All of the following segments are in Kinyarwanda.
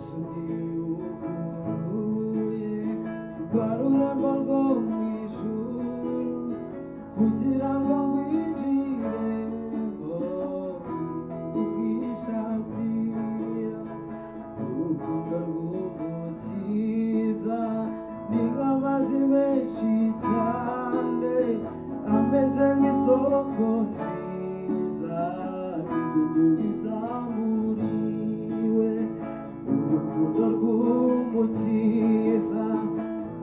Yesu niwe wuguruye rwa rurembo rwo mu ijuru kugira ngo ngwinjiremo ubwishakira. Urukundo rw'Umukiza ni nk'amazi menshi cyane ameze nk'isoko nziza idudubiza muriwe. Urukundo rw'Umukiza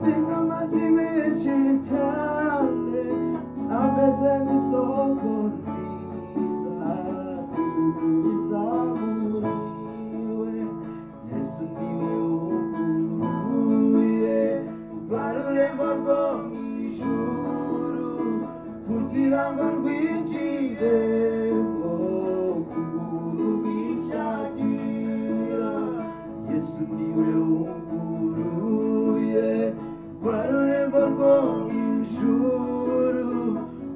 ni nk'amazi menshi cyane ameze nk'isoko nziza idudubiza muriwe. Yesu niwe wuguruye rwa rurembo rwo mu ijuru kugira ngo rwinjiremo kubw'ubuntu bwishagira. Yesu niwe wuguruye rwa rurembo rwo mu ijuru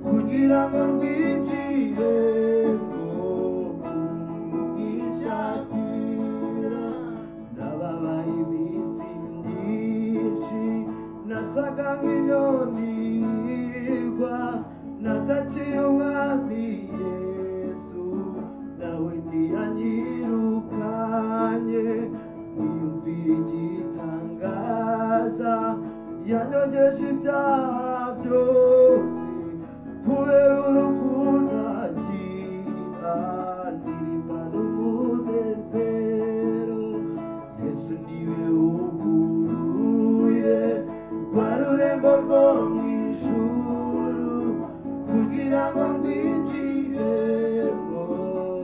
kugira ngo rwinjiremo kubw'ubuntu bwishagira. Ndababaye iminsi myinshi nasaga nk'inyoni igwa, natakiye Umwami Yesu nawe ntiyanyirukanye. Niyumvira igitangaza yanyogeje ibyaha byose kubera urukundo agira, ndirimba n'umunezero. Yesu niwe wuguruye rwa rurembo rwo mu ijuru kugira ngo rwinjiremo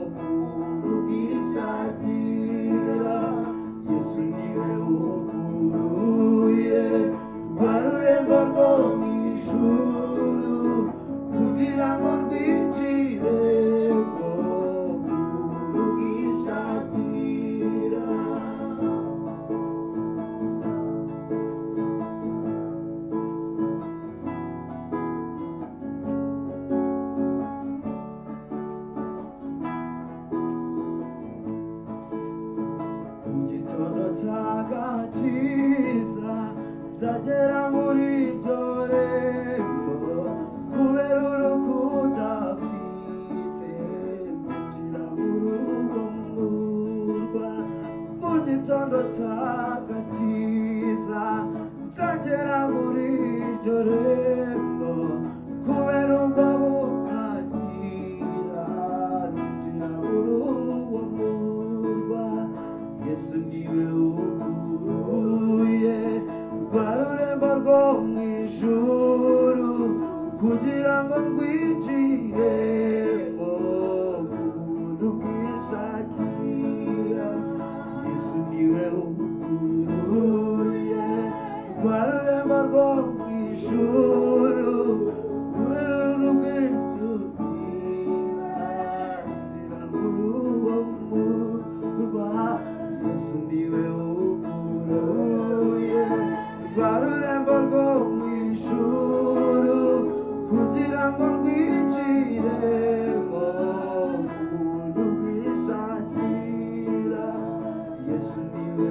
ubuntu bwishagira. Yesu niwe wuguruye rwa rurembo rwo mu ijuru kugira ngo rwinjiremo ubuntu bwishagira. Mu gitondo cy'agakiza nzagera muri iryo rembo kubera urukundo afite nzinjira muri urwo murwa. Mu gitondo cy'agakiza nzagera muri iryo rembo kubera ubwo buhagira nzinjira muri uwo murwa. Yesu niwe wuguruye rwa rurembo rwo mu ijuru kugira ngo rwinjiremo ubuntu bwishagira. Yesu niwe wuguruye rwa rurembo rwo mu ijuru ubuntu bwishagira muri uwo murwa. Yesu niwe wuguruye rwa rurembo rwo mu ijuru kugira ngo rwinjiremo ubuntu bwishagira. Yesu niwe